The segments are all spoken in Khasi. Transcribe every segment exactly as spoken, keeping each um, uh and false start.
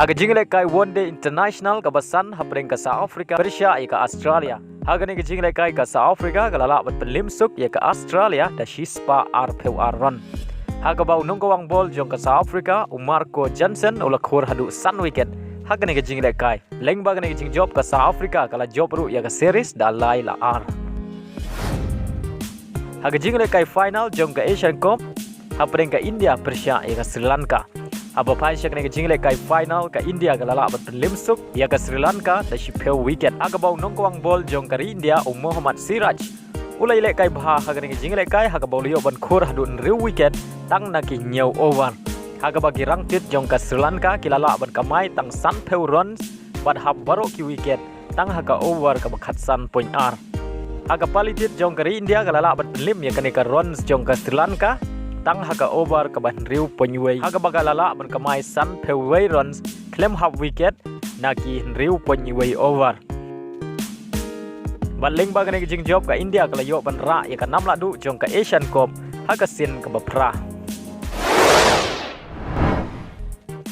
Ha ka jinglehkai One Day International kaba san hapdeng ka South Africa pyrshah ïa ka Australia. Ha kane ka jinglehkai ka South Africa ka la lah ban pynlip suk ïa ka Australia da shi spah arphew ar run. Ha kaba u nongkawang bol jong ka South Africa u Marco Jansen u la khur haduh san wicket ha kane ka jinglehkai. Lyngba kane ka jingjop ka South Africa ka la jop ruh ïa ka series da lai la ar. Ha ka jinglehkai final jong ka Asian Cup hapdeng ka India pyrshah ïa ka Sri Lanka. Haba phai sha kane ka jinglehkai final ka India ka la lah ban pynlip suk ïa ka Sri Lanka da shiphew wicket. Ha kaba u nongkawang bol jong ka ri India u Mohammad Siraj u la ïalehkai bha ha kane ka jinglehkai ha kaba u la ïoh ban khur haduh hynriew wicket tang na ki hynñiew over. Ha kaba ki rangtit jong ka Sri Lanka ki la lah ban kamai tang sanphew runs bad hap baroh ki wicket tang ha ka over kaba khatsan point ar. Ha ka palitit jong ka ri India ka la lah ban pynlip ïa kane ka runs jong ka Sri Lanka tang ha ka over kaba hynriew point wei. Ha kaba ka la lah ban kamai sanphew wei runs khlem hap wicket na ki hynriew point wei over. Bad lyngba kane ka jingjop ka India ka la ïoh ban rah ïa ka nam lahduh jong ka Asian Cup ha ka sien kaba phra.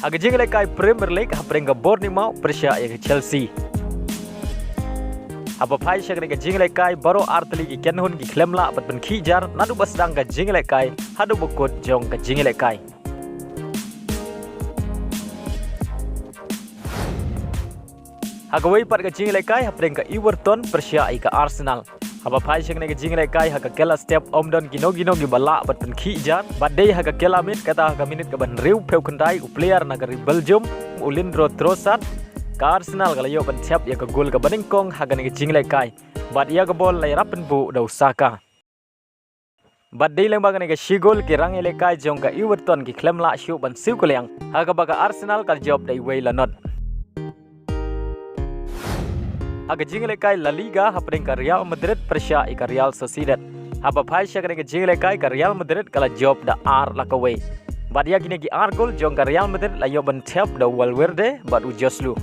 Ha ka jinglehkai Premier League hapdeng ka Bournemouth pyrshah ïa ka Chelsea. Haba phai sha kane ka jinglehkai baroh artylli ki kynhun ki khlem lah ban pynkhih jar naduh ba sdang ka jinglehkai haduh ba kut jong ka jinglehkai. Ha kawei pat ka jinglehkai hapdeng ka Everton pyrshah ïa ka Arsenal. Haba phai sha kane ka jinglehkai ha ka kylla step ym don kino kino kiba lah ban pynkhih jar bad dei ha ka kylla miet kata ha ka minit kaba hynriewphew khyndai u player na ka ri Belgium u Leandro Trossard ka Arsenal ka la ïoh ban thep ïa ka gol kaba nyngkong ha kane ka jinglehkai bad ïa ka bol la ïarap pynbuh da u Saka. Bad dei lyngba kane ka shi gol ki rangïalehkai jong ka Everton ki khlem lah shuh ban siew kylliang ha kaba ka Arsenal ka jop da iwei la not. Ha ka jinglehkai La Liga hapdeng ka Real Madrid pyrshah ïa ka Real Sociedad. Haba phai sha kane ka jinglehkai ka Real Madrid ka la jop da ar la kawei. Bad ïa kine ki ar gol jong ka Real Madrid la ïoh ban thep da u Valverde bad u Joselu.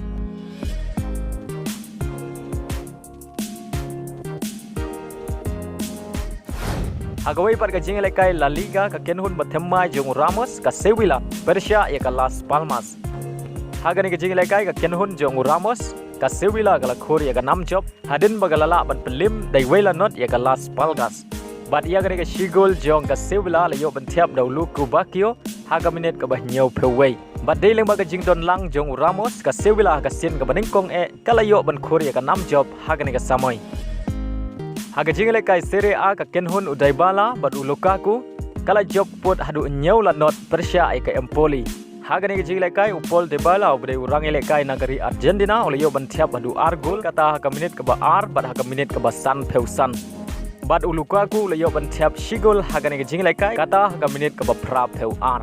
Ha kawei pat ka jinglehkai La Liga ka kynhun ba thymmai jong u Ramos ka Sevilla pyrshah ïa ka Las Palmas. Ha kane ka jinglehkai ka kynhun jong u Ramos ka Sevilla ka la khur ïa ka nam jop hadien ba ka la lah ban pynlip da iwei la not ïa ka Las Palmas. Bad ïa kane ka shi gol jong ka Sevilla la ïoh ban thep da u Lucas Bacchio ha ka minit kaba hynñiewphew wei. Bad dei lyngba ka jingdon lang jong u Ramos ka Sevilla ha ka sien kaba nyngkong eh ka la ïoh ban khur ïa ka nam jop ha kane ka samoi. Ha ka jinglehkai Serie A ka kynhun u Dybala bad u Lukaku ka la jop put haduh hynñiew la not pyrshah ïa ka Empoli. Ha kane ka jinglehkai u Paul Dybala uba dei u rangïalehkai na ka ri Argentina u la ïoh ban thep haduh ar gol kata ha ka minit kaba ar bad ha ka minit kaba sanphew san. Bad u Lukaku u la ïoh ban thep shi gol ha kane ka jinglehkai kata ha ka minit kaba phraphew ar.